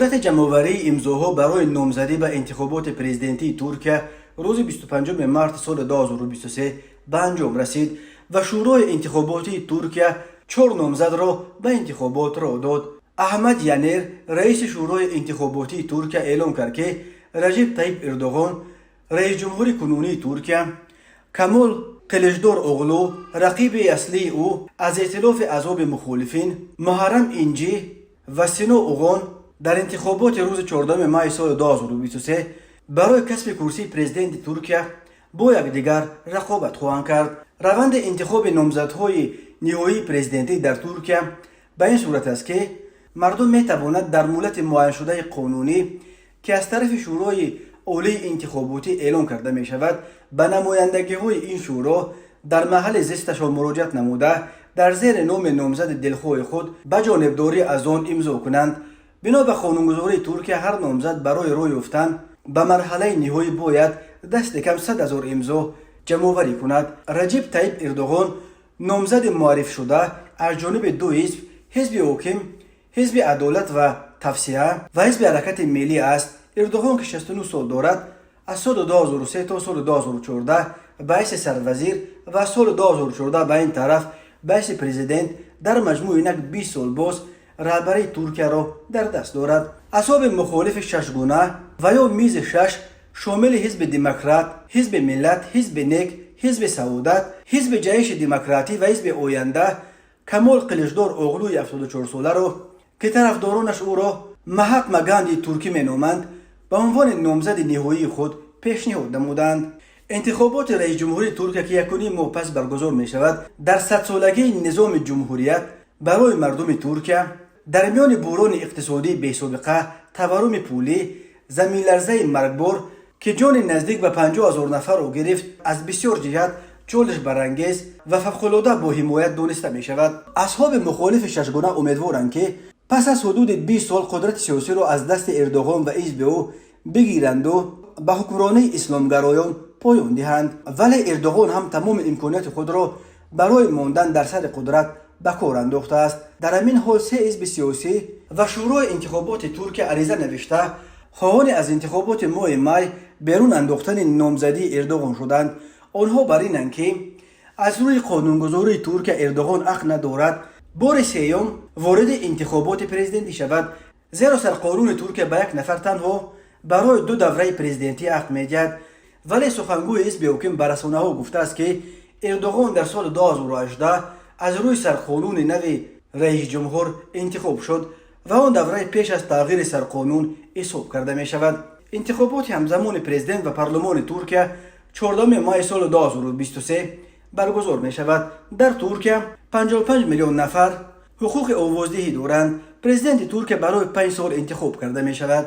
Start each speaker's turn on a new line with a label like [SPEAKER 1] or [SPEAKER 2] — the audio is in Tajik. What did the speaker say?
[SPEAKER 1] Муҳлати ҷамъоварии имзоҳо барои номзадӣ ба интихоботи президентии Туркия рӯзи 25 марти соли 2023 ба анҷом расид ва Шӯрои интихоботии Туркия чор номзадро ба интихобот роҳ дод. Аҳмад Янер, раиси Шӯрои интихоботии Туркия, эълон кард, ки Раҷиб Таиб Эрдоғон, раисҷумҳури кунунии Туркия, Камол Қиличдор Оғлу, рақиби аслии ӯ аз эътилофи аҳзоби мухолифин, Муҳаррам Инҷи ва Сино Уғон дар интихоботи рӯзи 14 майи соли 2023 барои касби курсии президенти Туркия бо якдигар рақобат хоҳанд кард. Раванди интихоби номзадҳои ниҳоии президентӣ дар Туркия ба ин сурат аст, ки мардум метавонад дар муҳлати муайяншудаи қонунӣ, ки аз тарафи Шӯрои Олии интихоботӣ эълон карда мешавад, ба намояндагиҳои ин шӯро дар маҳалли зисташон муроҷиат намуда, дар зери номи номзади дилхоҳи худ ба ҷонибдорӣ аз он имзо кунанд. Бино ба қонунгузории Туркия, ҳар номзад барои роҳ ёфтан ба марҳалаи ниҳоӣ бояд дасти кам 100 000 имзо ҷамъоварӣ кунад. Раҷиб Таиб Эрдоғон, номзади муаррифшуда аз ҷониби ду ҳизб, ҳизби ҳоким Ҳизби адолат ва тавсеа ва Ҳизби ҳаракати миллӣ аст. Эрдоғон, ки 69 сол дорад, аз соли 2003 то соли 2014 ба ҳайси сарвазир ва аз соли 2014 ба ин тараф ба ҳайси президент, дар маҷмӯъ инак 20 сол боз раҳбарии Туркияро дар даст дорад. Аҳзоби мухолифи шашгуна ва ё мизи шаш, шомили Ҳизби демократ, Ҳизби миллат, Ҳизби нек, Ҳизби саодат, Ҳизби ҷаҳиши демократӣ ва Ҳизби оянда, Камол Қиличдор Оғлуи 74-соларо, ки тарафдоронаш ӯро Маҳатма Ганди туркӣ меноманд, ба унвони номзади ниҳоии худ пешниҳод намуданд. Интихоботи раисҷумҳурии Туркия, ки якуним моҳ пас баргузор мешавад, дар садсолагии низоми ҷумҳурият барои мардуми Туркия, дар миёни буҳрони иқтисодии бесобиқа, таварруми пулӣ, заминларзаи маргбор, ки ҷони наздик ба 50 000 нафарро гирифт, аз бисёр ҷиҳат чолишбарангез ва фавқулода бо ҳимоят дониста мешавад. Аҳзоби мухолифи шашгуна умедворанд, ки пас аз ҳудуди 20 сол қудрати сиёсиро аз дасти Эрдоғон ва ҳизби ӯ бигиранду ба ҳукмронии исломгароён поён диҳанд. Вале Эрдоғон ҳам тамоми имконияти худро барои мондан дар сари қудрат ба кор андохтааст. Дар ҳамин ҳол се ҳизби сиёсӣ ва Шӯрои интихоботи Туркия ариза навишта, хоҳони аз интихоботи моҳи май берун андохтани номзадии Эрдоғон шуданд. Онҳо бар инанд, ки аз рӯи қонунгузории Туркия Эрдоғон ҳақ надорад бори сеюм вориди интихоботи президентӣ шавад, зеро сарқонуни Туркия ба як нафар танҳо барои ду давраи президентӣ ҳақ медиҳад. Вале сухангӯи ҳизби ҳоким ба расонаҳо гуфтааст, ки Эрдоғон дар соли 2018 аз рӯи сарқонуни нави раисҷумҳур интихоб шуд ва он давраи пеш аз тағйири сарқонун ҳисоб карда мешавад. Интихоботи ҳамзамони президент ва парлумони Туркия 14 майи соли 2023 баргузор мешавад. Дар Туркия 55 миллион нафар ҳуқуқи овоздиҳӣ доранд. Президенти Туркия барои 5 сол интихоб карда мешавад.